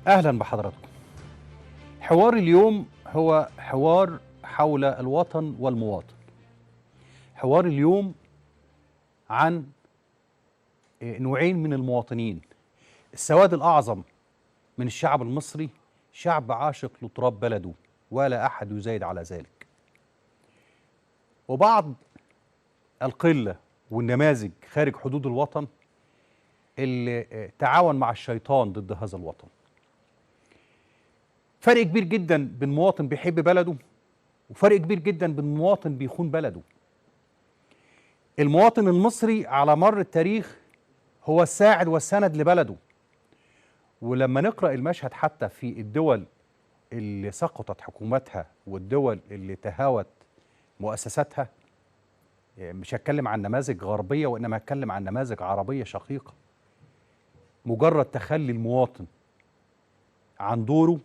أهلا بحضراتكم. حوار اليوم هو حوار حول الوطن والمواطن. حوار اليوم عن نوعين من المواطنين. السواد الأعظم من الشعب المصري شعب عاشق لتراب بلده ولا أحد يزايد على ذلك، وبعض القلة والنماذج خارج حدود الوطن اللي تعاون مع الشيطان ضد هذا الوطن. فرق كبير جدا بين مواطن بيحب بلده، وفرق كبير جدا بين مواطن بيخون بلده. المواطن المصري على مر التاريخ هو الساعد والسند لبلده. ولما نقرأ المشهد حتى في الدول اللي سقطت حكومتها والدول اللي تهاوت مؤسساتها، مش هتكلم عن نماذج غربية وإنما هتكلم عن نماذج عربية شقيقة. مجرد تخلي المواطن عن دوره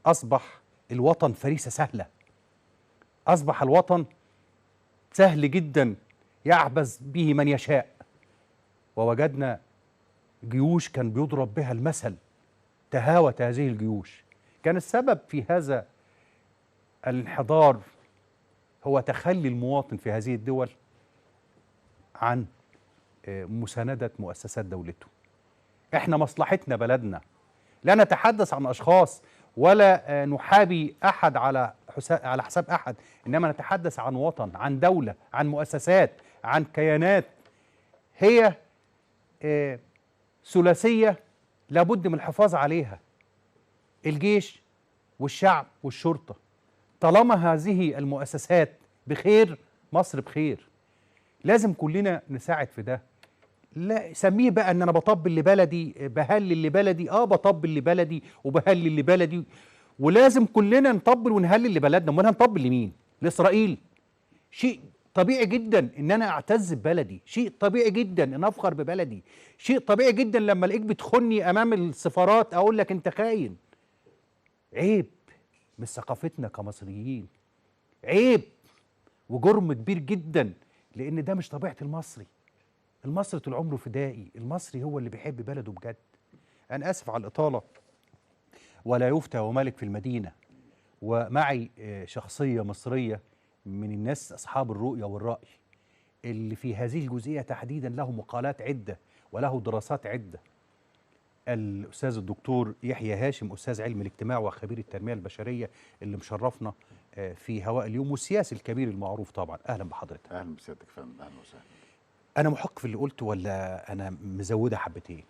أصبح الوطن فريسة سهلة، أصبح الوطن سهل جدا يعبث به من يشاء. ووجدنا جيوش كان بيضرب بها المثل، تهاوت هذه الجيوش. كان السبب في هذا الانحدار هو تخلي المواطن في هذه الدول عن مساندة مؤسسات دولته. احنا مصلحتنا بلدنا، لا نتحدث عن أشخاص ولا نحابي أحد على حساب أحد، إنما نتحدث عن وطن، عن دولة، عن مؤسسات، عن كيانات هي ثلاثية لابد من الحفاظ عليها: الجيش والشعب والشرطة. طالما هذه المؤسسات بخير مصر بخير. لازم كلنا نساعد في ده. لا سميه بقى ان انا بطبل لبلدي، بهلل لبلدي، بطبل لبلدي وبهلل لبلدي، ولازم كلنا نطبل ونهلل لبلدنا. امال هنطبل لمين؟ لاسرائيل؟ شيء طبيعي جدا ان انا اعتز ببلدي، شيء طبيعي جدا ان افخر ببلدي، شيء طبيعي جدا لما الاقيك بتخني امام السفارات اقول لك انت خاين. عيب مش ثقافتنا كمصريين، عيب وجرم كبير جدا، لان ده مش طبيعة المصري. المصري طول عمره فدائي، المصري هو اللي بيحب بلده بجد. أنا آسف على الإطالة. ولا يفتى ومالك في المدينة، ومعي شخصية مصرية من الناس أصحاب الرؤية والرأي، اللي في هذه الجزئية تحديدا له مقالات عدة وله دراسات عدة، الأستاذ الدكتور يحيى هاشم، أستاذ علم الاجتماع وخبير التنمية البشرية، اللي مشرفنا في هواء اليوم، والسياسي الكبير المعروف طبعا. أهلا بحضرتك. أهلا بسيادتك فندم. أهلا وسهلا. أنا محق في اللي قلته ولا أنا مزودة حبتين؟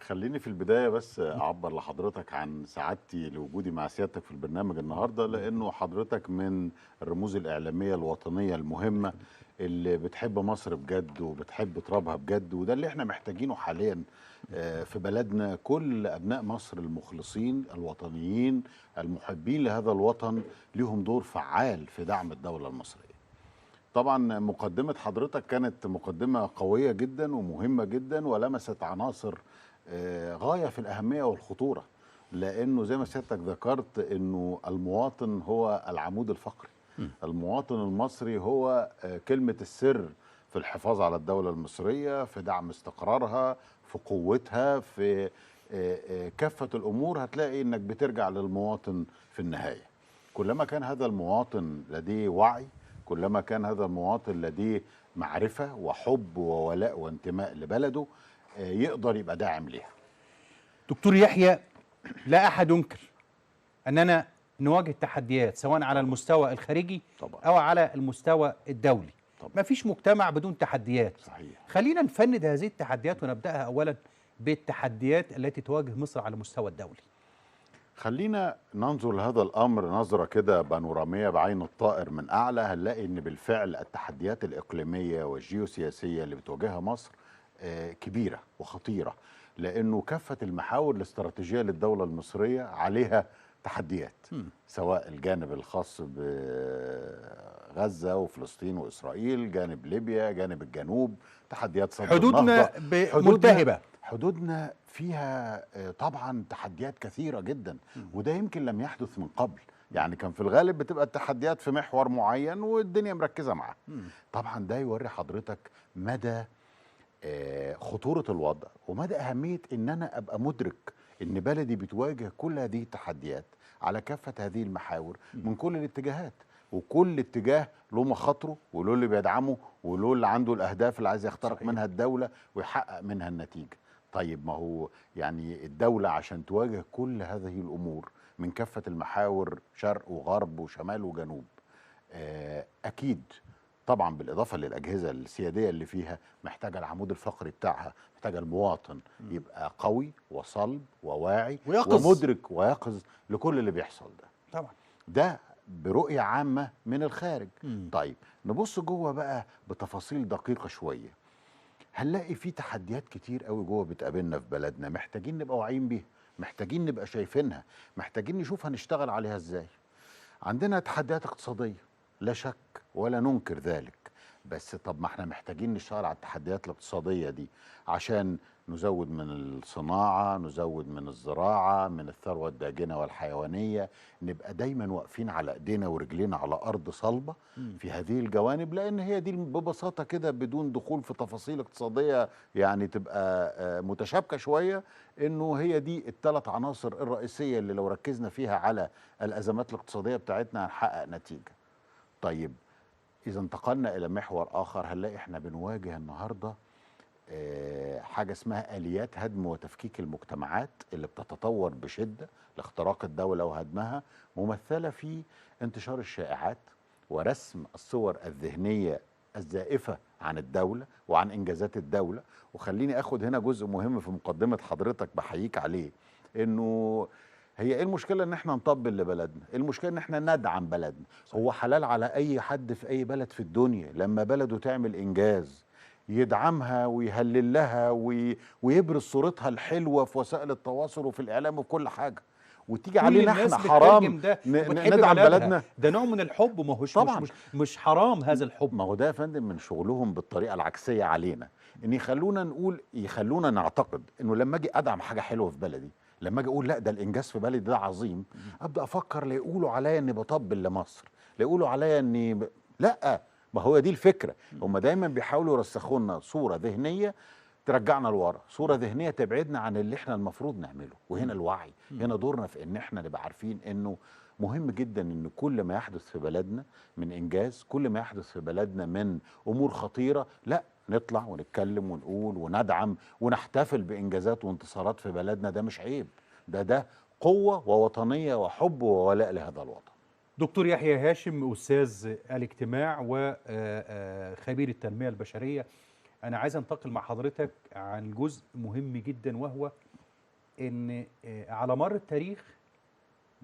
خليني في البداية بس أعبر لحضرتك عن سعادتي لوجودي مع سيادتك في البرنامج النهاردة، لأنه حضرتك من الرموز الإعلامية الوطنية المهمة اللي بتحب مصر بجد وبتحب ترابها بجد، وده اللي احنا محتاجينه حاليا في بلدنا. كل أبناء مصر المخلصين الوطنيين المحبين لهذا الوطن لهم دور فعال في دعم الدولة المصرية. طبعا مقدمة حضرتك كانت مقدمة قوية جدا ومهمة جدا، ولمست عناصر غاية في الأهمية والخطورة، لأنه زي ما سيادتك ذكرت أنه المواطن هو العمود الفقري. المواطن المصري هو كلمة السر في الحفاظ على الدولة المصرية، في دعم استقرارها، في قوتها، في كافة الأمور. هتلاقي أنك بترجع للمواطن في النهاية. كلما كان هذا المواطن لديه وعي، كلما كان هذا المواطن لديه معرفة وحب وولاء وانتماء لبلده، يقدر يبقى داعم ليها. دكتور يحيى، لا أحد ينكر أننا نواجه تحديات سواء على المستوى الخارجي طبعا أو على المستوى الدولي. ما فيش مجتمع بدون تحديات. صحيح. خلينا نفند هذه التحديات ونبدأها أولا بالتحديات التي تواجه مصر على المستوى الدولي. خلينا ننظر لهذا الأمر نظرة كده بانورامية بعين الطائر من أعلى. هنلاقي أن بالفعل التحديات الإقليمية والجيوسياسية اللي بتواجهها مصر كبيرة وخطيرة، لأنه كافة المحاور الاستراتيجية للدولة المصرية عليها تحديات، سواء الجانب الخاص بغزة وفلسطين وإسرائيل، جانب ليبيا، جانب الجنوب، تحديات صد حدودنا ملتهبة، حدودنا فيها طبعا تحديات كثيرة جدا، وده يمكن لم يحدث من قبل. يعني كان في الغالب بتبقى التحديات في محور معين والدنيا مركزة معاه. طبعا ده يوري حضرتك مدى خطورة الوضع ومدى أهمية إن أنا أبقى مدرك إن بلدي بتواجه كل هذه التحديات على كافة هذه المحاور من كل الاتجاهات، وكل اتجاه له مخاطره وله اللي بيدعمه وله اللي عنده الأهداف اللي عايز يخترق صحيح. منها الدولة ويحقق منها النتيجة. طيب ما هو يعني الدولة عشان تواجه كل هذه الأمور من كافة المحاور، شرق وغرب وشمال وجنوب، أكيد طبعا بالإضافة للأجهزة السيادية اللي فيها، محتاجة العمود الفقري بتاعها، محتاجة المواطن يبقى قوي وصلب وواعي ويقظ ومدرك ويقظ لكل اللي بيحصل ده. طبعا ده برؤية عامة من الخارج. طيب نبص جوه بقى بتفاصيل دقيقة شوية، هنلاقي في تحديات كتير قوي جوه بتقابلنا في بلدنا، محتاجين نبقى واعيين بيها، محتاجين نبقى شايفينها، محتاجين نشوف هنشتغل عليها ازاي. عندنا تحديات اقتصادية لا شك ولا ننكر ذلك، بس طب ما احنا محتاجين نشتغل على التحديات الاقتصادية دي عشان نزود من الصناعة، نزود من الزراعة، من الثروة الداجنة والحيوانية، نبقى دايما واقفين على ايدينا ورجلينا على أرض صلبة في هذه الجوانب، لأن هي دي ببساطة كده بدون دخول في تفاصيل اقتصادية يعني تبقى متشابكة شوية، إنه هي دي الثلاث عناصر الرئيسية اللي لو ركزنا فيها على الأزمات الاقتصادية بتاعتنا هنحقق نتيجة. طيب إذا انتقلنا إلى محور آخر، هنلاقي إحنا بنواجه النهاردة حاجة اسمها آليات هدم وتفكيك المجتمعات اللي بتتطور بشدة لاختراق الدولة وهدمها، ممثلة في انتشار الشائعات ورسم الصور الذهنية الزائفة عن الدولة وعن إنجازات الدولة. وخليني أخد هنا جزء مهم في مقدمة حضرتك بحييك عليه، إنه هي ايه المشكلة ان احنا نطبل لبلدنا؟ ايه المشكلة ان احنا ندعم بلدنا؟ صحيح. هو حلال على اي حد في اي بلد في الدنيا لما بلده تعمل انجاز يدعمها ويهلل لها ويبرز صورتها الحلوة في وسائل التواصل وفي الاعلام وفي كل حاجة، وتيجي علينا احنا حرام ندعم بلدنا؟ ده نوع من الحب، ما هوش طبعا مش حرام هذا الحب. ما هو ده يا فندم من شغلهم بالطريقة العكسيه علينا، ان يخلونا نقول، يخلونا نعتقد انه لما اجي ادعم حاجة حلوة في بلدي، لما اجي اقول لا ده الانجاز في بلدي ده عظيم، ابدا افكر لا يقولوا عليا اني بطبل لمصر، لا يقولوا عليا اني لا، ما هو دي الفكرة. هم دايما بيحاولوا يرسخوا لنا صوره ذهنية ترجعنا لورا، صوره ذهنية تبعدنا عن اللي احنا المفروض نعمله. وهنا الوعي، هنا دورنا في ان احنا نبقى عارفين انه مهم جدا ان كل ما يحدث في بلدنا من انجاز، كل ما يحدث في بلدنا من امور خطيرة، لا نطلع ونتكلم ونقول وندعم ونحتفل بإنجازات وانتصارات في بلدنا. ده مش عيب، ده قوة ووطنية وحب وولاء لهذا الوطن. دكتور يحيى هاشم، أستاذ الاجتماع وخبير التنمية البشرية، أنا عايز أنتقل مع حضرتك عن جزء مهم جدا، وهو إن على مر التاريخ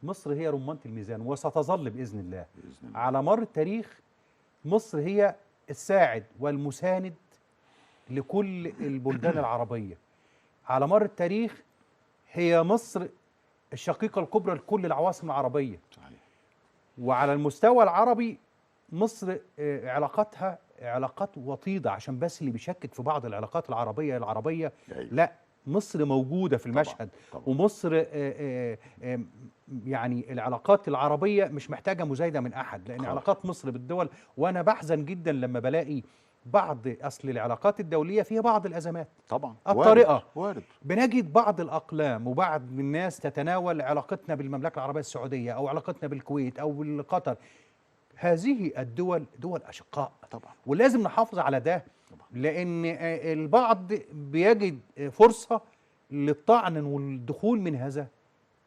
مصر هي رمانة الميزان وستظل بإذن الله. بإذن الله. على مر التاريخ مصر هي الساعد والمساند لكل البلدان العربية. على مر التاريخ هي مصر الشقيقة الكبرى لكل العواصم العربية. صحيح. وعلى المستوى العربي مصر علاقاتها علاقات وطيدة، عشان بس اللي بيشكك في بعض العلاقات العربية العربية، أيوة. لا، مصر موجودة في المشهد. طبعا. طبعا. ومصر يعني العلاقات العربية مش محتاجة مزايدة من أحد، لأن علاقات مصر بالدول، وأنا بحزن جدا لما بلاقي بعض، أصل العلاقات الدولية فيها بعض الأزمات طبعا الطارئة، وارد. بنجد بعض الأقلام وبعض الناس تتناول علاقتنا بالمملكة العربية السعودية أو علاقتنا بالكويت أو بالقطر. هذه الدول دول أشقاء طبعا، ولازم نحافظ على ده طبعا. لأن البعض بيجد فرصة للطعن والدخول من هذا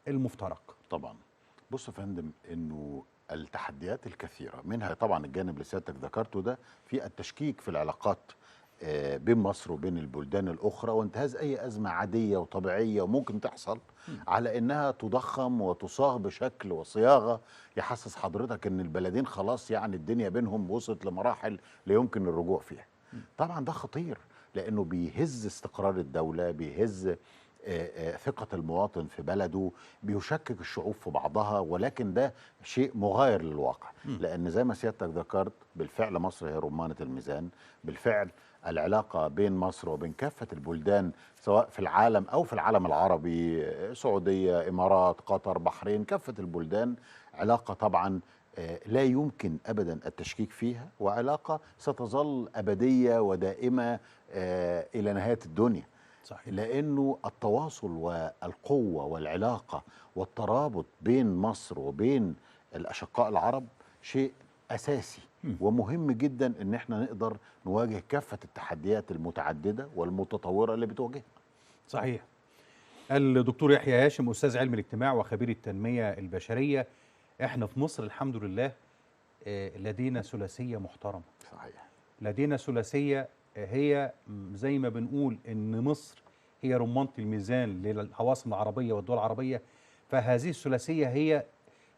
المفترق. طبعا. بص يا فندم، إنه التحديات الكثيرة منها طبعا الجانب اللي سيادتك ذكرته ده في التشكيك في العلاقات بين مصر وبين البلدان الأخرى، وانتهاز أي أزمة عادية وطبيعية وممكن تحصل على إنها تضخم وتصاغ بشكل وصياغة يحسس حضرتك إن البلدين خلاص يعني الدنيا بينهم وصلت لمراحل لا يمكن الرجوع فيها. طبعا ده خطير، لأنه بيهز استقرار الدولة، بيهز ثقة المواطن في بلده، بيشكك الشعوب في بعضها، ولكن ده شيء مغاير للواقع. لأن زي ما سيادتك ذكرت بالفعل مصر هي رمانة الميزان، بالفعل العلاقة بين مصر وبين كافة البلدان سواء في العالم أو في العالم العربي، سعودية، إمارات، قطر، بحرين، كافة البلدان علاقة طبعا لا يمكن أبدا التشكيك فيها، وعلاقة ستظل أبدية ودائمة إلى نهاية الدنيا. صحيح. لأنه التواصل والقوة والعلاقة والترابط بين مصر وبين الأشقاء العرب شيء أساسي ومهم جدا إن احنا نقدر نواجه كافة التحديات المتعددة والمتطورة اللي بتواجهنا. صحيح. الدكتور يحيى هاشم، أستاذ علم الاجتماع وخبير التنمية البشرية. احنا في مصر الحمد لله لدينا ثلاثية محترمة. صحيح. لدينا ثلاثية هي زي ما بنقول إن مصر هي رمانة الميزان للعواصم العربية والدول العربية، فهذه الثلاثية هي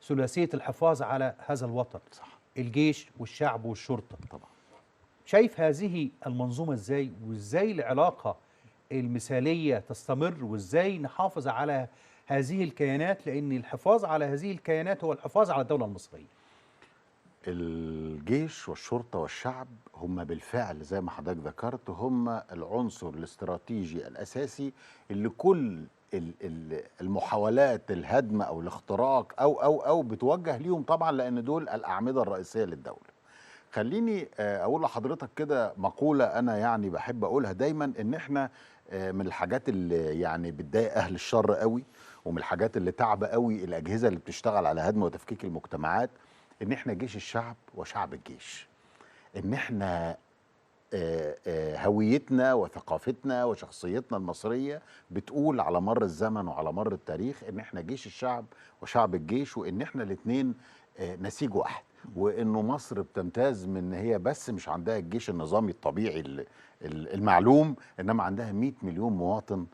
ثلاثية الحفاظ على هذا الوطن. صح. الجيش والشعب والشرطة. طبعا. شايف هذه المنظومة ازاي، وازاي العلاقة المثالية تستمر، وازاي نحافظ على هذه الكيانات، لأن الحفاظ على هذه الكيانات هو الحفاظ على الدولة المصرية. الجيش والشرطة والشعب هم بالفعل زي ما حضرتك ذكرت هم العنصر الاستراتيجي الأساسي اللي كل المحاولات الهدم أو الاختراق أو أو أو بتوجه ليهم طبعا، لأن دول الأعمدة الرئيسية للدولة. خليني أقول لحضرتك كده مقولة أنا يعني بحب أقولها دايما، إن إحنا من الحاجات اللي يعني بتضايق أهل الشر قوي، ومن الحاجات اللي تعب قوي الأجهزة اللي بتشتغل على هدم وتفكيك المجتمعات، إن إحنا جيش الشعب وشعب الجيش. إن إحنا هويتنا وثقافتنا وشخصيتنا المصرية بتقول على مر الزمن وعلى مر التاريخ إن إحنا جيش الشعب وشعب الجيش، وإن إحنا الاتنين نسيج واحد، وإنه مصر بتمتاز من إن هي بس مش عندها الجيش النظامي الطبيعي المعلوم، إنما عندها 100 مليون مواطن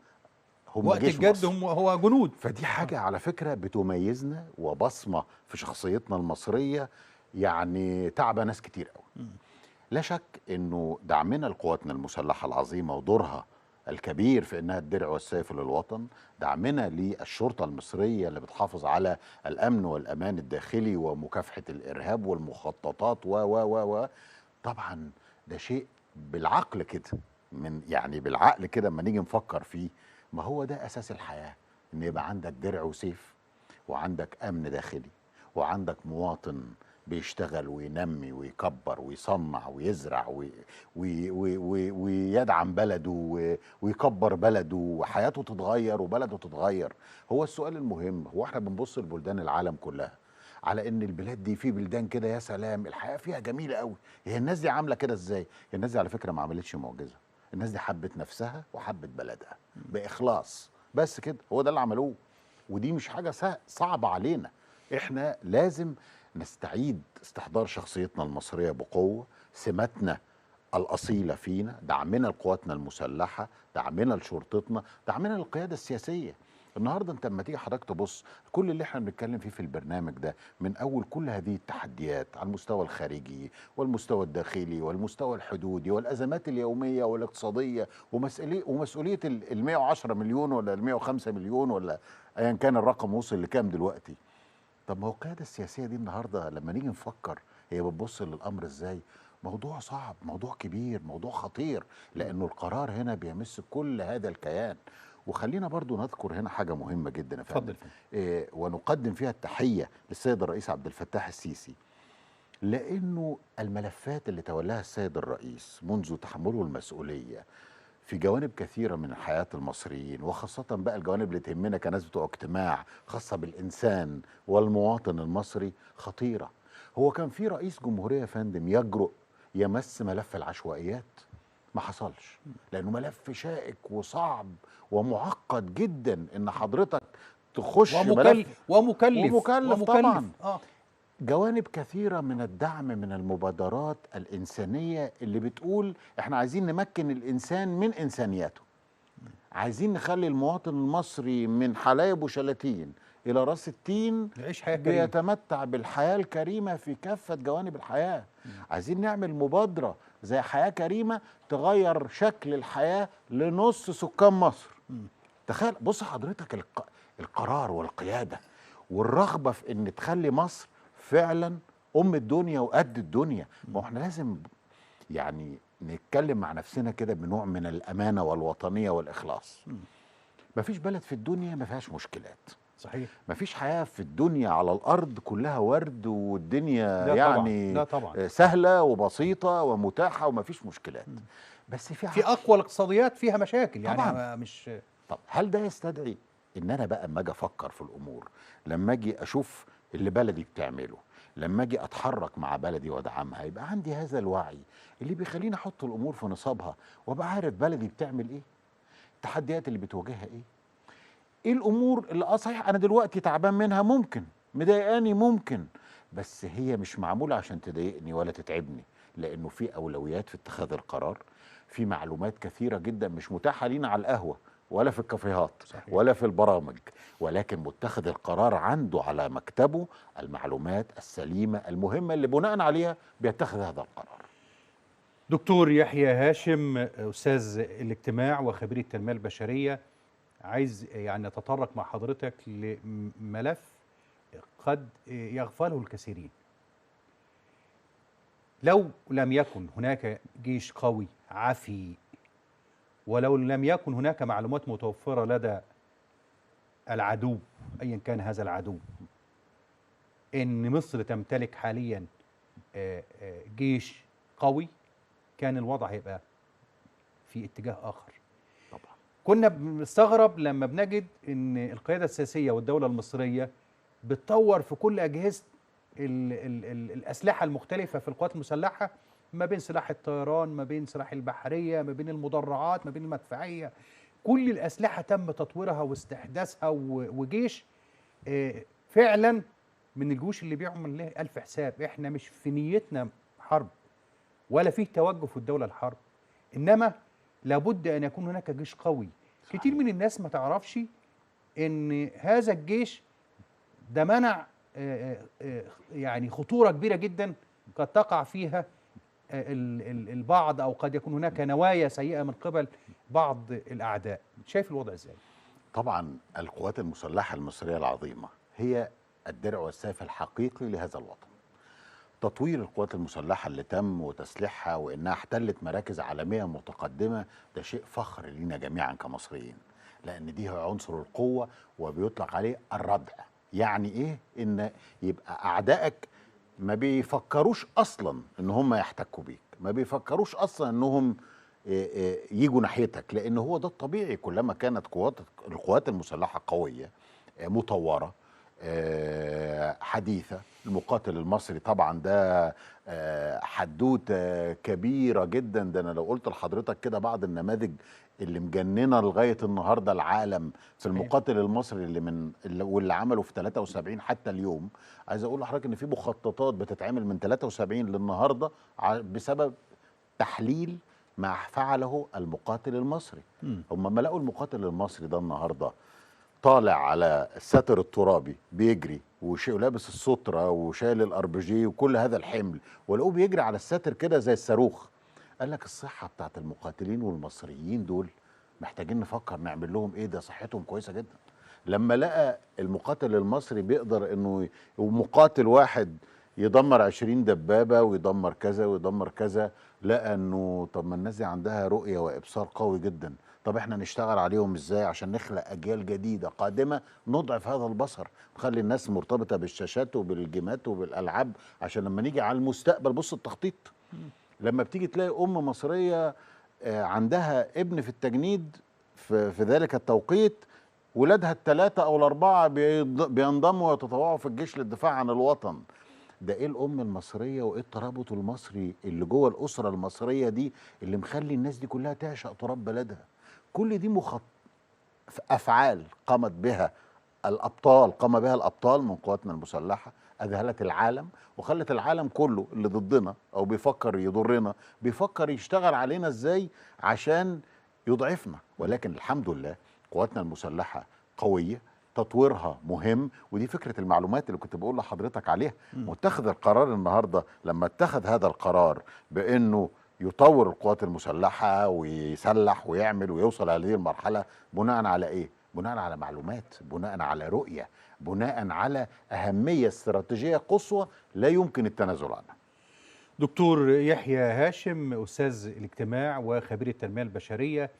هم وقت جيش الجد مصر. هم هو جنود. فدي حاجة على فكرة بتميزنا وبصمة في شخصيتنا المصرية، يعني تعبة ناس كتير قوي. لا شك انه دعمنا لقواتنا المسلحة العظيمة ودورها الكبير في انها الدرع والسيف للوطن، دعمنا للشرطة المصرية اللي بتحافظ على الامن والامان الداخلي ومكافحة الارهاب والمخططات و و و و طبعا ده شيء بالعقل كده، من يعني بالعقل كده اما نيجي نفكر فيه، ما هو ده اساس الحياة، ان يبقى عندك درع وسيف، وعندك امن داخلي، وعندك مواطن بيشتغل وينمي ويكبر ويصنع ويزرع وي وي وي ويدعم بلده ويكبر بلده، وحياته تتغير وبلده تتغير. هو السؤال المهم، هو احنا بنبص لبلدان العالم كلها على ان البلاد دي، في بلدان كده يا سلام الحياة فيها جميلة قوي، هي الناس دي عاملة كده ازاي؟ الناس دي على فكرة ما عملتش معجزة، الناس دي حبت نفسها وحبت بلدها بإخلاص، بس كده هو ده اللي عملوه. ودي مش حاجة صعبة علينا، احنا لازم نستعيد استحضار شخصيتنا المصرية بقوة، سماتنا الأصيلة فينا، دعمنا لقواتنا المسلحة، دعمنا لشرطتنا، دعمنا للقيادة السياسية. النهاردة انت لما تيجي حضرتك تبص كل اللي احنا بنتكلم فيه في البرنامج ده، من أول كل هذه التحديات على المستوى الخارجي والمستوى الداخلي والمستوى الحدودي والأزمات اليومية والاقتصادية ومسؤولية ال 110 مليون ولا ال 105 مليون ولا أيا كان الرقم وصل لكام دلوقتي. طب ما هو القيادة السياسية دي النهاردة لما نيجي نفكر هي بتبص للأمر إزاي؟ موضوع صعب، موضوع كبير، موضوع خطير، لأنه القرار هنا بيمس كل هذا الكيان. وخلينا برضو نذكر هنا حاجة مهمة جدا يا فندم، ونقدم فيها التحية للسيد الرئيس عبد الفتاح السيسي، لأنه الملفات اللي تولاها السيد الرئيس منذ تحمله المسؤولية في جوانب كثيرة من حياة المصريين، وخاصة بقى الجوانب اللي تهمنا كناس بتوع اجتماع خاصة بالإنسان والمواطن المصري، خطيرة. هو كان في رئيس جمهورية يا فندم يجرؤ يمس ملف العشوائيات؟ ما حصلش، لأنه ملف شائك وصعب ومعقد جدا إن حضرتك تخش ملف ومكلف طبعا. جوانب كثيرة من الدعم من المبادرات الإنسانية اللي بتقول احنا عايزين نمكن الإنسان من إنسانيته، عايزين نخلي المواطن المصري من حلايب وشلاتين إلى راس التين يعيش حياة كريمة، بيتمتع بالحياة الكريمة في كافة جوانب الحياة. عايزين نعمل مبادرة زي حياة كريمة تغير شكل الحياة لنص سكان مصر. تخيل، بص حضرتك القرار والقيادة والرغبة في إن تخلي مصر فعلا أم الدنيا وقد الدنيا. ما احنا لازم يعني نتكلم مع نفسنا كده بنوع من الأمانة والوطنية والإخلاص. مفيش بلد في الدنيا ما فيهاش مشكلات. صحيح. مفيش حياة في الدنيا على الأرض كلها ورد والدنيا لا يعني طبعا. لا طبعا. سهلة وبسيطة ومتاحة ومفيش مشكلات. بس في اقوى الاقتصاديات فيها مشاكل يعني طبعا. مش. طب هل ده يستدعي ان انا بقى اما اجي افكر في الامور، لما اجي اشوف اللي بلدي بتعمله، لما اجي اتحرك مع بلدي وادعمها، يبقى عندي هذا الوعي اللي بيخليني احط الامور في نصابها وابقى عارف بلدي بتعمل ايه، التحديات اللي بتواجهها ايه، ايه الامور اللي صحيح انا دلوقتي تعبان منها، ممكن مضايقاني، ممكن، بس هي مش معمولة عشان تضايقني ولا تتعبني، لانه في اولويات في اتخاذ القرار، في معلومات كثيرة جدا مش متاحة لينا على القهوة ولا في الكافيهات. صحيح. ولا في البرامج، ولكن متخذ القرار عنده على مكتبه المعلومات السليمة المهمة اللي بناء عليها بيتخذ هذا القرار. دكتور يحيى هاشم، أستاذ الاجتماع وخبير التنمية البشرية، عايز يعني أتطرق مع حضرتك لملف قد يغفله الكثيرين. لو لم يكن هناك جيش قوي عفي، ولو لم يكن هناك معلومات متوفرة لدى العدو أيا كان هذا العدو، إن مصر تمتلك حاليا جيش قوي، كان الوضع هيبقى في اتجاه آخر. طبعا كنا بنستغرب لما بنجد إن القيادة السياسية والدولة المصرية بتطور في كل أجهزة الأسلحة المختلفة في القوات المسلحة، ما بين سلاح الطيران، ما بين سلاح البحرية، ما بين المدرعات، ما بين المدفعية، كل الأسلحة تم تطويرها واستحداثها، وجيش فعلا من الجيوش اللي بيعمل له ألف حساب. احنا مش في نيتنا حرب ولا فيه توجه في الدولة الحرب، إنما لابد أن يكون هناك جيش قوي. صحيح. كتير من الناس ما تعرفش إن هذا الجيش ده منع يعني خطورة كبيرة جدا قد تقع فيها البعض، أو قد يكون هناك نوايا سيئة من قبل بعض الأعداء. شايف الوضع إزاي؟ طبعا القوات المسلحة المصرية العظيمة هي الدرع والسيف الحقيقي لهذا الوطن. تطوير القوات المسلحة اللي تم وتسليحها وإنها احتلت مراكز عالمية متقدمة، ده شيء فخر لينا جميعا كمصريين، لأن دي هو عنصر القوة وبيطلق عليه الردع. يعني إيه؟ إن يبقى أعدائك ما بيفكروش أصلا إن هم يحتكوا بيك، ما بيفكروش أصلا إنهم يجوا ناحيتك، لأن هو ده الطبيعي. كلما كانت القوات المسلحة قوية مطورة حديثة، المقاتل المصري طبعا ده حدوتة كبيرة جدا. ده أنا لو قلت لحضرتك كده بعض النماذج اللي مجننة لغاية النهاردة العالم في المقاتل المصري اللي واللي عمله في 73 حتى اليوم، عايز أقول لحضرتك إن في مخططات بتتعمل من 73 للنهاردة بسبب تحليل ما فعله المقاتل المصري. هم ما لقوا المقاتل المصري ده النهارده طالع على الساتر الترابي بيجري ولابس السترة وشايل الاربجي وكل هذا الحمل، ولقوه بيجري على الساتر كده زي الصاروخ. قال لك الصحة بتاعت المقاتلين والمصريين دول محتاجين نفكر نعمل لهم ايه، ده صحتهم كويسة جدا. لما لقى المقاتل المصري بيقدر انه ومقاتل واحد يدمر 20 دبابة ويدمر كذا ويدمر كذا، لقى انه طب ما الناس دي عندها رؤية وابصار قوي جدا، طب احنا نشتغل عليهم ازاي عشان نخلق اجيال جديدة قادمة نضعف هذا البصر، نخلي الناس مرتبطة بالشاشات وبالجيمات وبالالعاب، عشان لما نيجي على المستقبل. بص التخطيط، لما بتيجي تلاقي ام مصرية عندها ابن في التجنيد في ذلك التوقيت، ولادها الثلاثة او الاربعة بينضموا ويتطوعوا في الجيش للدفاع عن الوطن. ده ايه الام المصرية وايه الترابط المصري اللي جوه الاسرة المصرية دي اللي مخلي الناس دي كلها تعشق تراب بلدها؟ كل دي افعال قامت بها الابطال، قام بها الابطال من قواتنا المسلحة، اذهلت العالم وخلت العالم كله اللي ضدنا او بيفكر يضرنا بيفكر يشتغل علينا ازاي عشان يضعفنا. ولكن الحمد لله قواتنا المسلحة قوية، تطويرها مهم، ودي فكرة المعلومات اللي كنت بقول لحضرتك عليها. متخذ القرار النهاردة لما اتخذ هذا القرار بأنه يطور القوات المسلحة ويسلح ويعمل ويوصل هذه المرحلة، بناء على إيه؟ بناء على معلومات، بناء على رؤية، بناء على أهمية استراتيجية قصوى لا يمكن التنازل عنها. دكتور يحيى هاشم، أستاذ الاجتماع وخبير التنمية البشرية،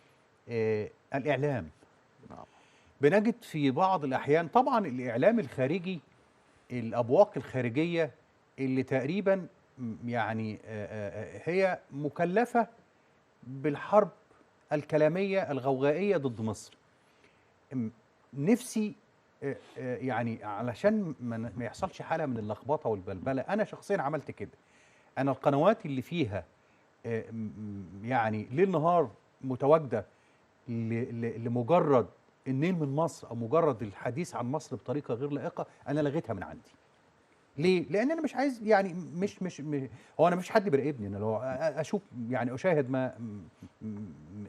الإعلام. نعم. بنجد في بعض الأحيان طبعا الإعلام الخارجي، الأبواق الخارجية اللي تقريبا يعني هي مكلفة بالحرب الكلامية الغوغائية ضد مصر. نفسي يعني علشان ما يحصلش حالة من اللخبطة والبلبلة، أنا شخصيا عملت كده. أنا القنوات اللي فيها يعني ليل نهار متواجدة لمجرد النيل من مصر أو مجرد الحديث عن مصر بطريقة غير لائقة، أنا لغيتها من عندي. ليه؟ لأن أنا مش عايز، يعني مش مش هو أنا مش حد بيراقبني، أنا لو أشوف يعني أشاهد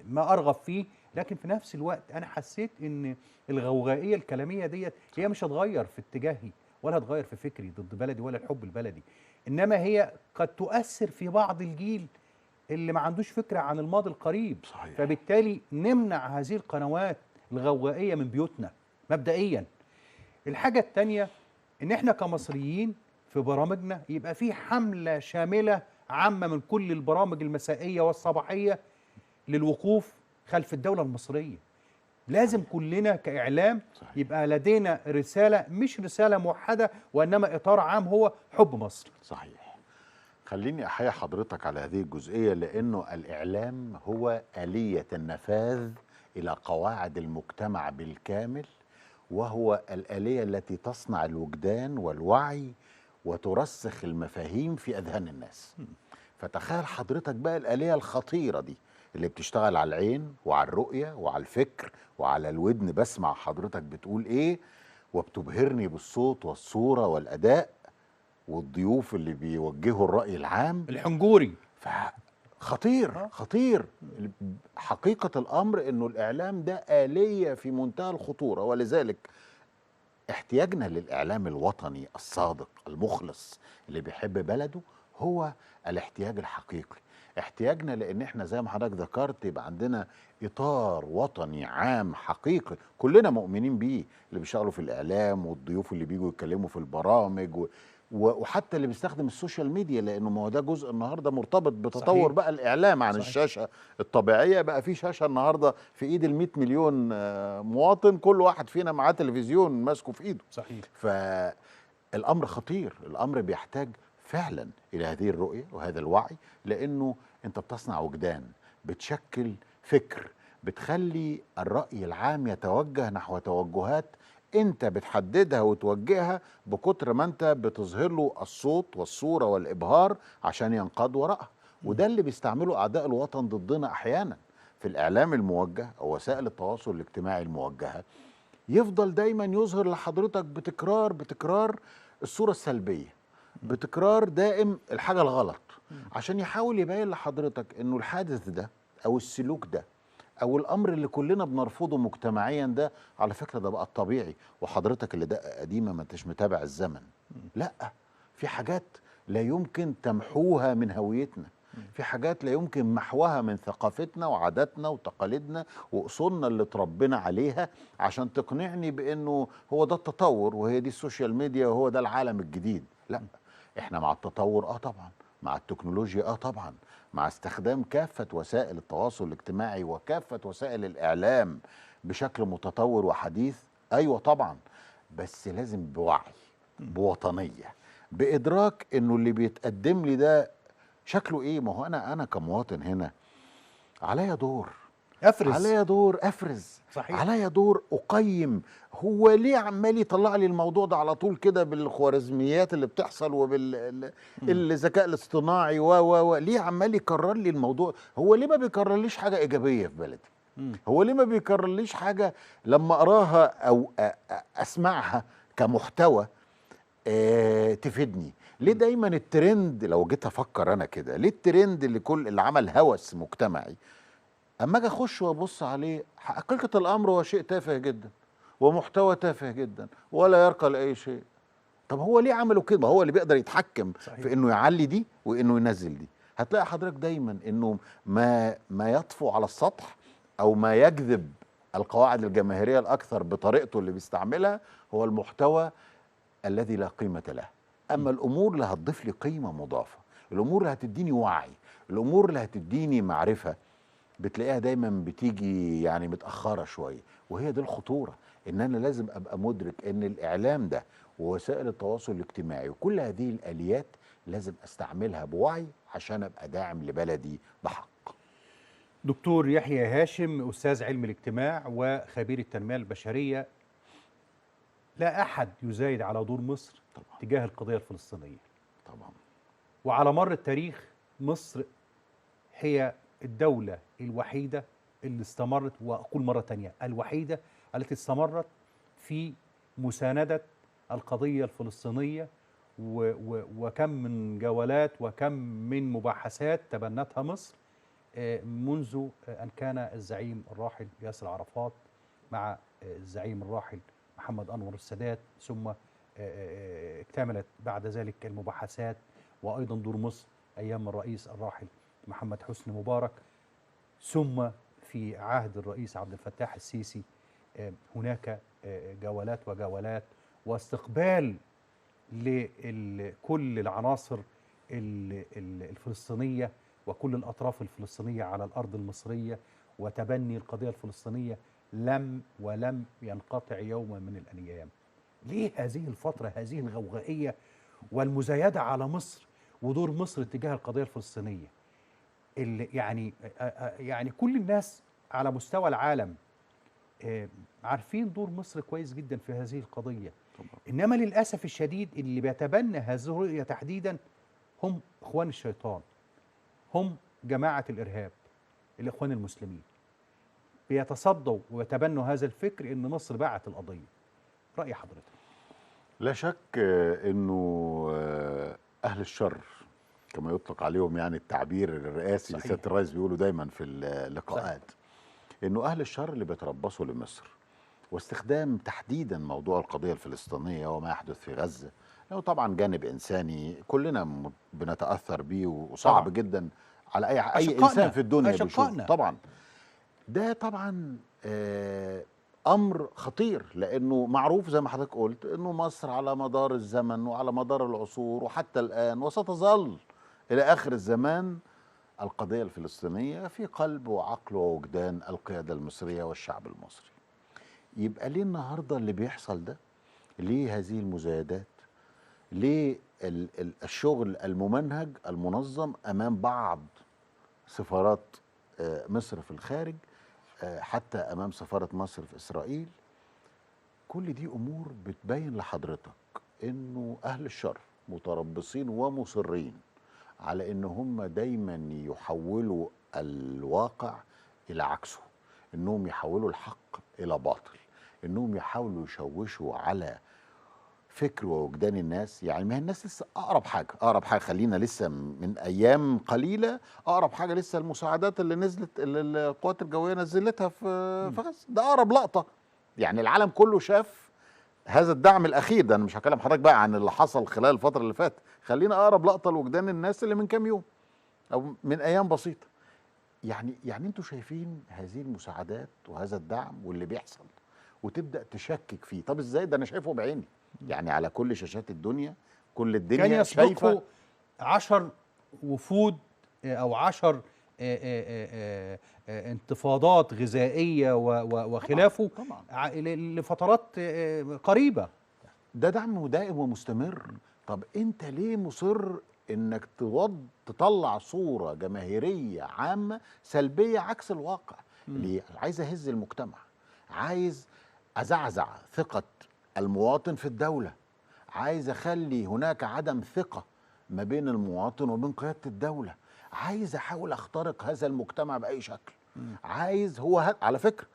ما أرغب فيه، لكن في نفس الوقت أنا حسيت إن الغوغائية الكلامية ديت هي مش هتغير في اتجاهي ولا هتغير في فكري ضد بلدي ولا الحب البلدي، إنما هي قد تؤثر في بعض الجيل اللي ما عندوش فكرة عن الماضي القريب. صحيح. فبالتالي نمنع هذه القنوات الغوغائية من بيوتنا مبدئيا. الحاجة التانية إن إحنا كمصريين في برامجنا يبقى في حملة شاملة عامة من كل البرامج المسائية والصباحية للوقوف خلف الدولة المصرية. لازم كلنا كإعلام صحيح. يبقى لدينا رسالة، مش رسالة موحدة وإنما إطار عام هو حب مصر. صحيح. خليني أحيي حضرتك على هذه الجزئية، لأنه الإعلام هو آلية النفاذ إلى قواعد المجتمع بالكامل، وهو الآلية التي تصنع الوجدان والوعي وترسخ المفاهيم في أذهان الناس. فتخيل حضرتك بقى الآلية الخطيرة دي اللي بتشتغل على العين وعلى الرؤية وعلى الفكر وعلى الودن، بسمع حضرتك بتقول إيه وبتبهرني بالصوت والصورة والأداء والضيوف اللي بيوجهوا الرأي العام الحنجوري. فخطير خطير. حقيقة الأمر إنه الإعلام ده آلية في منتهى الخطورة، ولذلك احتياجنا للإعلام الوطني الصادق المخلص اللي بيحب بلده هو الاحتياج الحقيقي. احتياجنا لأن احنا زي ما حضرتك ذكرت يبقى عندنا إطار وطني عام حقيقي كلنا مؤمنين بيه، اللي بيشتغلوا في الإعلام والضيوف اللي بيجوا يتكلموا في البرامج وحتى اللي بيستخدم ال social media، لأنه ما هو ده جزء النهارده مرتبط بتطور. صحيح. بقى الإعلام عن صحيح. الشاشة الطبيعية، بقى في شاشة النهارده في إيد ال100 مليون مواطن، كل واحد فينا معاه تلفزيون ماسكه في إيده. صحيح. فالأمر خطير، الأمر بيحتاج فعلا إلى هذه الرؤية وهذا الوعي، لأنه أنت بتصنع وجدان، بتشكل فكر، بتخلي الرأي العام يتوجه نحو توجهات أنت بتحددها وتوجهها بكتر ما أنت بتظهر له الصوت والصورة والإبهار عشان ينقاد وراءها. وده اللي بيستعمله أعداء الوطن ضدنا أحيانا في الإعلام الموجه أو وسائل التواصل الاجتماعي الموجهة، يفضل دايما يظهر لحضرتك بتكرار الصورة السلبية، بتكرار دائم الحاجة الغلط، عشان يحاول يبين لحضرتك انه الحادث ده او السلوك ده او الامر اللي كلنا بنرفضه مجتمعيا ده على فكرة ده بقى الطبيعي، وحضرتك اللي دقة قديمة ما انتش متابع الزمن. لا، في حاجات لا يمكن تمحوها من هويتنا، في حاجات لا يمكن محوها من ثقافتنا وعاداتنا وتقاليدنا وأصولنا اللي تربينا عليها، عشان تقنعني بأنه هو ده التطور وهي دي ال social media وهو ده العالم الجديد. لا، احنا مع التطور طبعا، مع التكنولوجيا طبعا، مع استخدام كافة وسائل التواصل الاجتماعي وكافة وسائل الإعلام بشكل متطور وحديث، ايوه طبعا، بس لازم بوعي، بوطنية، بإدراك انه اللي بيتقدم لي ده شكله ايه. ما هو انا كمواطن هنا عليا دور افرز، عليا دور افرز. صحيح. عليا دور اقيم هو ليه عمال يطلع لي الموضوع ده على طول كده بالخوارزميات اللي بتحصل وبالذكاء الاصطناعي و ليه عمال يكرر لي الموضوع؟ هو ليه ما بيكررليش حاجة ايجابية في بلدي؟ هو ليه ما بيكررليش حاجة لما اقراها او اسمعها كمحتوى تفيدني؟ ليه دايما الترند، لو جيت افكر انا كده، ليه الترند اللي كل اللي عمل هوس مجتمعي اما اجي اخش وابص عليه حقيقة الامر هو شيء تافه جدا ومحتوى تافه جدا ولا يرقى لاي شيء؟ طب هو ليه عملوا كده؟ هو اللي بيقدر يتحكم. صحيح. في انه يعلي دي وانه ينزل دي. هتلاقي حضرتك دايما انه ما يطفو على السطح او ما يجذب القواعد الجماهيرية الاكثر بطريقته اللي بيستعملها هو المحتوى الذي لا قيمة له. اما الامور اللي هتضيف لي قيمة مضافة، الامور اللي هتديني وعي، الامور اللي هتديني معرفة، بتلاقيها دايما بتيجي يعني متاخرة شوية. وهي دي الخطورة، ان انا لازم ابقى مدرك ان الاعلام ده ووسائل التواصل الاجتماعي وكل هذه الاليات لازم استعملها بوعي عشان ابقى داعم لبلدي بحق. دكتور يحيى هاشم، أستاذ علم الاجتماع وخبير التنمية البشرية، لا أحد يزايد على دور مصر طبعا تجاه القضية الفلسطينية. طبعا. وعلى مر التاريخ مصر هي الدولة الوحيدة اللي استمرت، وأقول مرة تانية الوحيدة التي استمرت في مساندة القضية الفلسطينية، وكم من جولات وكم من مباحثات تبنتها مصر منذ أن كان الزعيم الراحل ياسر عرفات مع الزعيم الراحل محمد أنور السادات، ثم اكتملت بعد ذلك المباحثات، وأيضا دور مصر أيام الرئيس الراحل محمد حسني مبارك، ثم في عهد الرئيس عبد الفتاح السيسي هناك جولات وجولات واستقبال لكل العناصر الفلسطينية وكل الأطراف الفلسطينية على الأرض المصرية، وتبني القضية الفلسطينية ولم ينقطع يوما من الأيام. ليه هذه الفترة، هذه الغوغائية والمزايدة على مصر ودور مصر تجاه القضية الفلسطينية؟ اللي يعني كل الناس على مستوى العالم عارفين دور مصر كويس جدا في هذه القضية. طبعا. إنما للأسف الشديد اللي بيتبنى هذه الرؤية تحديدا هم إخوان الشيطان، هم جماعة الإرهاب، الإخوان المسلمين، بيتصدوا ويتبنوا هذا الفكر إن مصر باعت القضية. رأي حضرتك؟ لا شك إنه أهل الشر كما يطلق عليهم، يعني التعبير الرئاسي اللي سيادة الرئيس بيقوله دايما في اللقاءات، إنه أهل الشر اللي بيتربصوا لمصر، واستخدام تحديدا موضوع القضية الفلسطينية وما يحدث في غزة، لأنه طبعا جانب إنساني كلنا بنتأثر بيه وصعب طبعا جدا على أي إنسان في الدنيا بيشوف. طبعا ده طبعا أمر خطير، لأنه معروف زي ما حضرتك قلت أنه مصر على مدار الزمن وعلى مدار العصور وحتى الآن وستظل إلى آخر الزمان القضية الفلسطينية في قلب وعقل ووجدان القيادة المصرية والشعب المصري. يبقى ليه النهاردة اللي بيحصل ده؟ ليه هذه المزايدات؟ ليه الشغل الممنهج المنظم أمام بعض سفارات مصر في الخارج، حتى أمام سفارة مصر في إسرائيل؟ كل دي أمور بتبين لحضرتك إنه أهل الشر متربصين ومصرين على إن هم دايما يحولوا الواقع إلى عكسه، إنهم يحولوا الحق إلى باطل، إنهم يحاولوا يشوشوا على فكر ووجدان الناس. يعني ما هي الناس لسه أقرب حاجة خلينا لسه من أيام قليلة، أقرب حاجة لسه المساعدات اللي نزلت، اللي القوات الجوية نزلتها في غزة، ده أقرب لقطة. يعني العالم كله شاف هذا الدعم الأخير ده. أنا مش هكلم حضرتك بقى عن اللي حصل خلال الفترة اللي فاتت، خلينا أقرب لقطة لوجدان الناس اللي من كام يوم أو من أيام بسيطة. يعني أنتوا شايفين هذه المساعدات وهذا الدعم واللي بيحصل، وتبدأ تشكك فيه. طب إزاي ده؟ أنا شايفه بعيني، يعني على كل شاشات الدنيا، كل الدنيا كان شايفة. يسبقه 10 وفود أو 10 انتفاضات غذائية وخلافه طبعا لفترات قريبة. ده دعم دائم ومستمر. طب أنت ليه مصر إنك تطلع صورة جماهيرية عامة سلبية عكس الواقع؟ ليه؟ عايز أهز المجتمع، عايز أزعزع ثقة المواطن في الدولة، عايز أخلي هناك عدم ثقة ما بين المواطن وبين قيادة الدولة، عايز أحاول أخترق هذا المجتمع بأي شكل. عايز هو على فكرة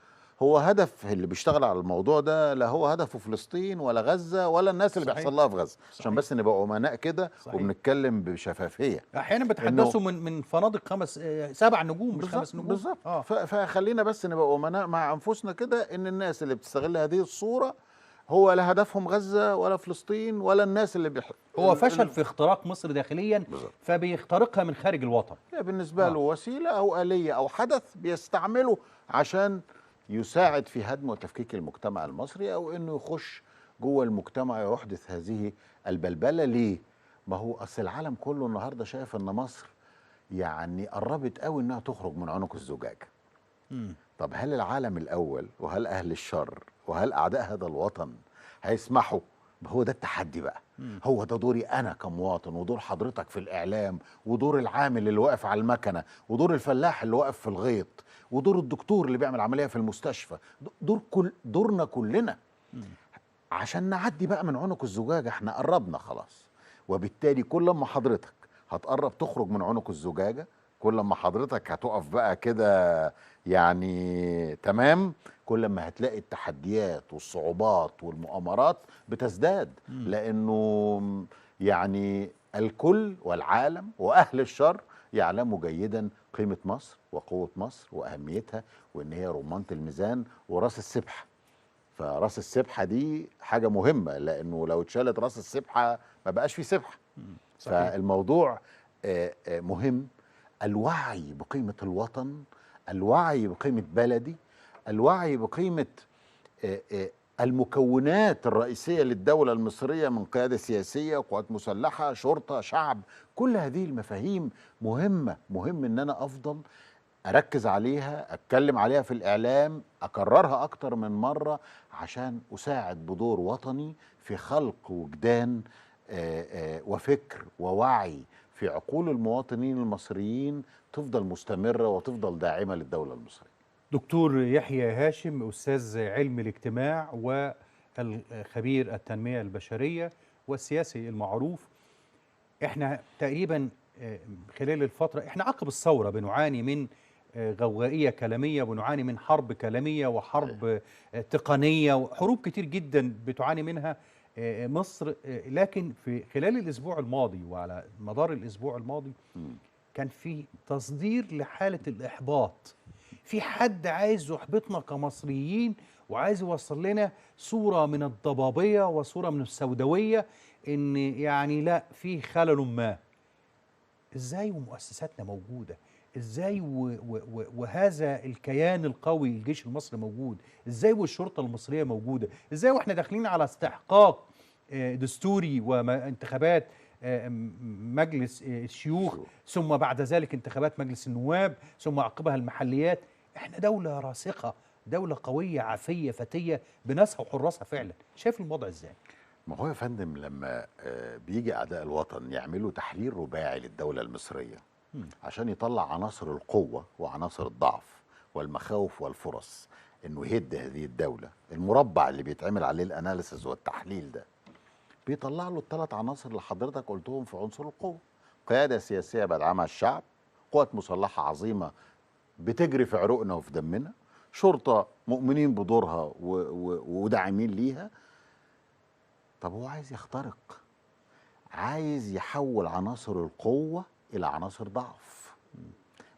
هو هدف اللي بيشتغل على الموضوع ده، لا هو هدفه فلسطين ولا غزة ولا الناس اللي بيحصل لها في غزة. عشان بس نبقى أمناء كده وبنتكلم بشفافية. أحيانا بتحدثوا من فنادق 5 7 نجوم مش 5 نجوم بالظبط. فخلينا بس نبقى أمناء مع أنفسنا كده، إن الناس اللي بتستغل هذه الصورة هو لا هدفهم غزة ولا فلسطين ولا الناس اللي هو فشل في اختراق مصر داخليا، فبيخترقها من خارج الوطن. بالنسبة له وسيلة أو آلية أو حدث بيستعمله عشان يساعد في هدم وتفكيك المجتمع المصري، أو إنه يخش جوه المجتمع ويحدث هذه البلبلة. ليه؟ ما هو أصل العالم كله النهاردة شايف إن مصر يعني قربت قوي إنها تخرج من عنق الزجاجة. طب هل العالم الأول وهل أهل الشر وهل أعداء هذا الوطن هيسمحوا هو ده التحدي بقى. هو ده دوري أنا كمواطن، ودور حضرتك في الإعلام، ودور العامل اللي واقف على المكنة، ودور الفلاح اللي واقف في الغيط، ودور الدكتور اللي بيعمل عملية في المستشفى، دورنا كلنا عشان نعدي بقى من عنق الزجاجة. احنا قربنا خلاص، وبالتالي كل ما حضرتك هتقرب تخرج من عنق الزجاجة، كل ما حضرتك هتقف بقى كده يعني تمام، كل ما هتلاقي التحديات والصعوبات والمؤامرات بتزداد. لأنه يعني الكل والعالم وأهل الشر يعلموا جيدا قيمة مصر وقوة مصر وأهميتها، وإن هي رمانة الميزان وراس السبحة. فراس السبحة دي حاجة مهمة، لأنه لو اتشالت راس السبحة ما بقاش في سبحة. فالموضوع مهم. الوعي بقيمة الوطن، الوعي بقيمة بلدي، الوعي بقيمة المكونات الرئيسية للدولة المصرية من قيادة سياسية، قوات مسلحة، شرطة، شعب، كل هذه المفاهيم مهمة. مهم إن أنا أفضل أركز عليها، أتكلم عليها في الإعلام، أكررها أكتر من مرة عشان أساعد بدور وطني في خلق وجدان وفكر ووعي في عقول المواطنين المصريين تفضل مستمرة وتفضل داعمة للدولة المصرية. دكتور يحيى هاشم، أستاذ علم الاجتماع والخبير التنمية البشرية والسياسي المعروف، احنا تقريبا خلال الفترة، احنا عقب الثورة بنعاني من غوغائية كلامية، بنعاني من حرب كلامية وحرب تقنية وحروب كتير جدا بتعاني منها مصر. لكن في خلال الأسبوع الماضي وعلى مدار الأسبوع الماضي كان في تصدير لحالة الإحباط. في حد عايز يحبطنا كمصريين وعايز يوصل لنا صورة من الضبابية وصورة من السوداوية، إن يعني لا، في خلل ما. إزاي ومؤسساتنا موجودة؟ إزاي وهذا الكيان القوي الجيش المصري موجود؟ إزاي والشرطة المصرية موجودة؟ إزاي وإحنا داخلين على استحقاق دستوري وانتخابات مجلس الشيوخ، ثم بعد ذلك انتخابات مجلس النواب، ثم عقبها المحليات؟ احنا دولة راسخة، دولة قوية عافية فتية بناسها وحراسها فعلا. شايف الموضوع ازاي؟ ما هو يا فندم لما بيجي أعداء الوطن يعملوا تحرير رباعي للدولة المصرية عشان يطلع عناصر القوة وعناصر الضعف والمخاوف والفرص، انه يهد هذه الدولة، المربع اللي بيتعمل عليه الاناليسز والتحليل ده بيطلع له الثلاث عناصر اللي حضرتك قلتهم في عنصر القوة: قيادة سياسية بدعمها الشعب، قوات مسلحة عظيمة بتجري في عروقنا وفي دمنا، شرطة مؤمنين بدورها وداعمين ليها. طب هو عايز يخترق، عايز يحول عناصر القوة إلى عناصر ضعف.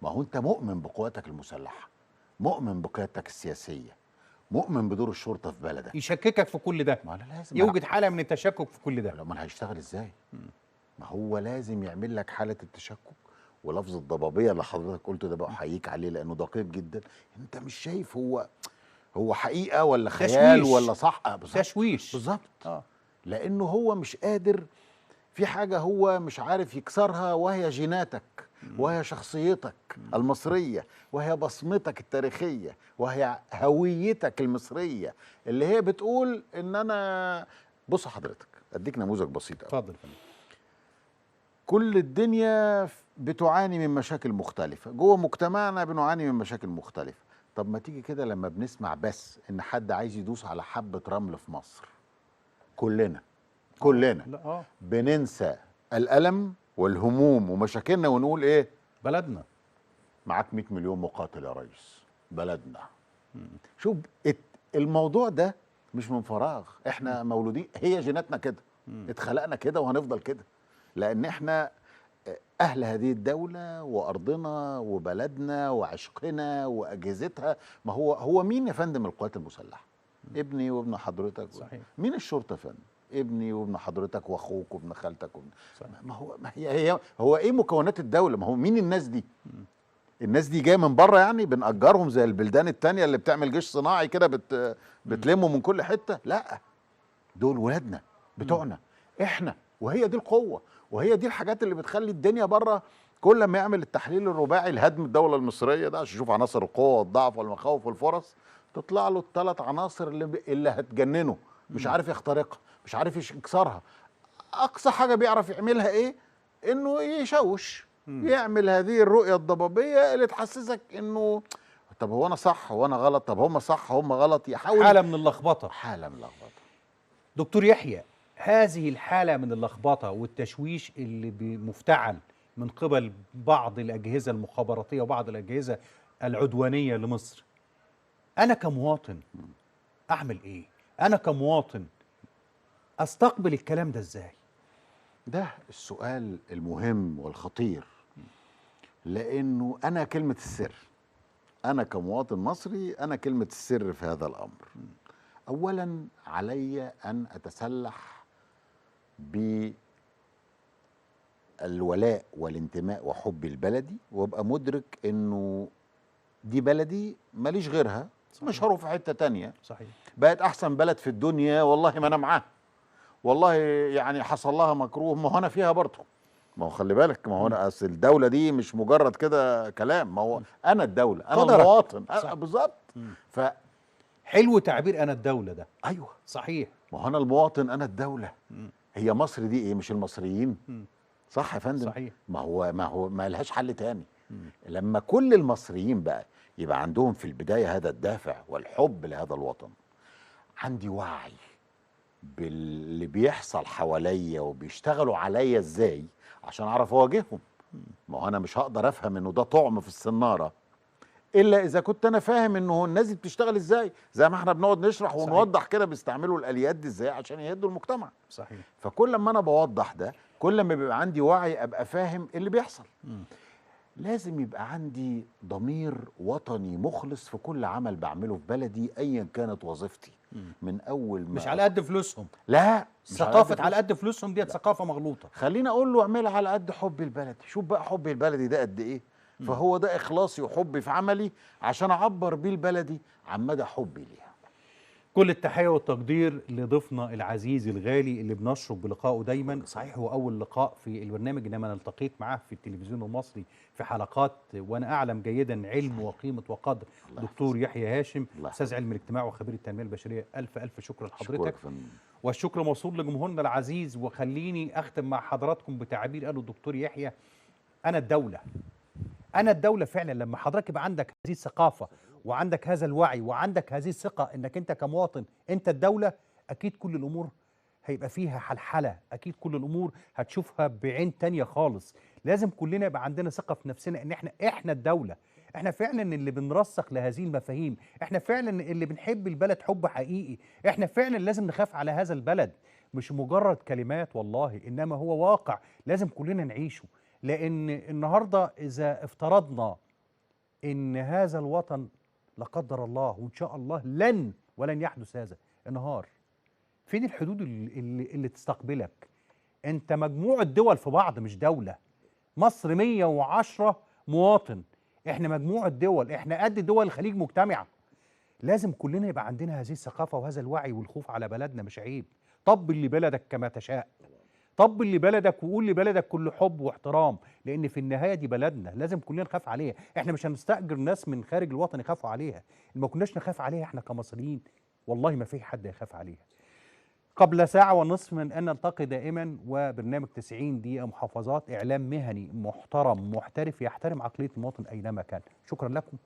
ما هو أنت مؤمن بقواتك المسلحة، مؤمن بقيادتك السياسية، مؤمن بدور الشرطة في بلدك، يشككك في كل ده. ما لازم يوجد حالة من التشكك في كل ده. امال هيشتغل ازاي؟ ما هو لازم يعمل لك حالة التشكك. ولفظ الضبابية اللي حضرتك قلته ده بقى احييك عليه لأنه دقيق جدا. انت مش شايف هو حقيقة ولا خيال ولا صح. تشويش بالظبط. لأنه هو مش قادر في حاجة هو مش عارف يكسرها، وهي جيناتك، وهي شخصيتك المصرية، وهي بصمتك التاريخية، وهي هويتك المصرية اللي هي بتقول إن أنا. بص حضرتك أديك نموذج بسيط أوي. اتفضل. كل الدنيا بتعاني من مشاكل مختلفة، جوه مجتمعنا بنعاني من مشاكل مختلفة. طب ما تيجي كده لما بنسمع بس إن حد عايز يدوس على حبة رمل في مصر، كلنا بننسى الألم والهموم ومشاكلنا ونقول إيه؟ بلدنا. معاك 100 مليون مقاتل يا ريس، بلدنا. شوف الموضوع ده مش من فراغ، احنا مولودين، هي جيناتنا كده، اتخلقنا كده وهنفضل كده، لأن احنا أهل هذه الدولة وأرضنا وبلدنا وعشقنا وأجهزتها. ما هو مين يا فندم القوات المسلحة؟ ابني وابن حضرتك. صحيح. مين الشرطة يا فندم؟ ابني وابن حضرتك واخوك وابن خالتك وابن. ما هو ما هي هو ايه مكونات الدولة؟ ما هو مين الناس دي؟ الناس دي جاية من بره يعني، بنأجرهم زي البلدان التانية اللي بتعمل جيش صناعي كده بتلمه من كل حتة؟ لا، دول ولادنا بتوعنا احنا، وهي دي القوة، وهي دي الحاجات اللي بتخلي الدنيا بره. كل ما يعمل التحليل الرباعي لهدم الدولة المصرية ده عشان يشوف عناصر القوة والضعف والمخاوف والفرص، تطلع له الثلاث عناصر اللي هتجننه. مش عارف يخترقها، مش عارف يكسرها. اقصى حاجة بيعرف يعملها ايه؟ انه يشوش، يعمل هذه الرؤية الضبابيه اللي تحسسك انه طب هو انا صح هو انا غلط، طب هم صح هم غلط، يحاول حاله من اللخبطة. حاله من اللخبطة. دكتور يحيى، هذه الحالة من اللخبطة والتشويش اللي مفتعل من قبل بعض الاجهزة المخابراتيه وبعض الاجهزة العدوانية لمصر، انا كمواطن اعمل ايه؟ انا كمواطن استقبل الكلام ده ازاي؟ ده السؤال المهم والخطير، لانه انا كلمة السر، انا كمواطن مصري انا كلمة السر في هذا الامر. اولا علي ان اتسلح بالولاء والانتماء وحب البلدي، وابقى مدرك انه دي بلدي ماليش غيرها. صحيح. مش هروح في حتة تانية. صحيح. بقت احسن بلد في الدنيا والله ما انا معاها، والله يعني حصل لها مكروه، ما هو انا فيها برضه. ما هو خلي بالك، ما هو انا اصل الدولة دي مش مجرد كده كلام، ما هو انا الدولة، انا المواطن. بالظبط. ف حلو تعبير انا الدولة ده. ايوه صحيح، ما هو انا المواطن، انا الدولة. هي مصر دي ايه؟ مش المصريين؟ صح يا فندم؟ صحيح. ما هو ما لهاش حل تاني. لما كل المصريين بقى يبقى عندهم في البداية هذا الدافع والحب لهذا الوطن، عندي وعي باللي بيحصل حواليا وبيشتغلوا عليا ازاي عشان اعرف اواجههم. ما هو انا مش هقدر افهم انه ده طعم في الصناره الا اذا كنت انا فاهم انه الناس دي بتشتغل ازاي، زي ما احنا بنقعد نشرح ونوضح كده بيستعملوا الاليات دي ازاي عشان يهدوا المجتمع. صحيح. فكل ما انا بوضح ده، كل ما بيبقى عندي وعي ابقى فاهم اللي بيحصل. لازم يبقى عندي ضمير وطني مخلص في كل عمل بعمله في بلدي ايا كانت وظيفتي. من اول ما مش على قد فلوسهم. لا، ثقافة على قد فلوسهم ديت ثقافة مغلوطة. خليني اقول له اعملها على قد حبي البلدي، شوف بقى حبي البلدي ده قد ايه. فهو ده اخلاصي وحبي في عملي عشان اعبر بيه البلدي عن مدى حبي ليها. كل التحية والتقدير لضيفنا العزيز الغالي اللي بنشرف بلقائه دايما. صحيح هو أول لقاء في البرنامج، إنما أنا التقيت معاه في التلفزيون المصري في حلقات، وأنا أعلم جيدا علم وقيمة وقدر دكتور يحيى هاشم، أستاذ علم الاجتماع وخبير التنمية البشرية. ألف ألف شكر لحضرتك، والشكر موصول لجمهورنا العزيز. وخليني أختم مع حضراتكم بتعبير قاله الدكتور يحيى: أنا الدولة. أنا الدولة فعلا. لما حضرتك يبقى عندك هذه الثقافة وعندك هذا الوعي وعندك هذه الثقة انك انت كمواطن انت الدولة، اكيد كل الامور هيبقى فيها حلحلة، اكيد كل الامور هتشوفها بعين تانية خالص. لازم كلنا يبقى عندنا ثقة في نفسنا ان احنا الدولة، احنا فعلا اللي بنرسخ لهذه المفاهيم، احنا فعلا اللي بنحب البلد حب حقيقي، احنا فعلا لازم نخاف على هذا البلد. مش مجرد كلمات والله، انما هو واقع لازم كلنا نعيشه. لان النهاردة اذا افترضنا ان هذا الوطن لا قدر الله وإن شاء الله لن ولن يحدث هذا النهار، فين الحدود اللي تستقبلك؟ أنت مجموعة دول في بعض مش دولة. مصر 110 مواطن، إحنا مجموعة دول، إحنا قد دول الخليج مجتمعة. لازم كلنا يبقى عندنا هذه الثقافة وهذا الوعي والخوف على بلدنا. مش عيب، طبل لبلدك كما تشاء، طبل لبلدك وقول لبلدك كل حب واحترام، لان في النهاية دي بلدنا، لازم كلنا نخاف عليها. احنا مش هنستاجر ناس من خارج الوطن يخافوا عليها، ما كناش نخاف عليها احنا كمصريين والله ما في حد يخاف عليها. قبل ساعة ونصف من ان نلتقي دائما وبرنامج 90 دقيقة محافظات، اعلام مهني محترم محترف يحترم عقلية المواطن اينما كان. شكرا لكم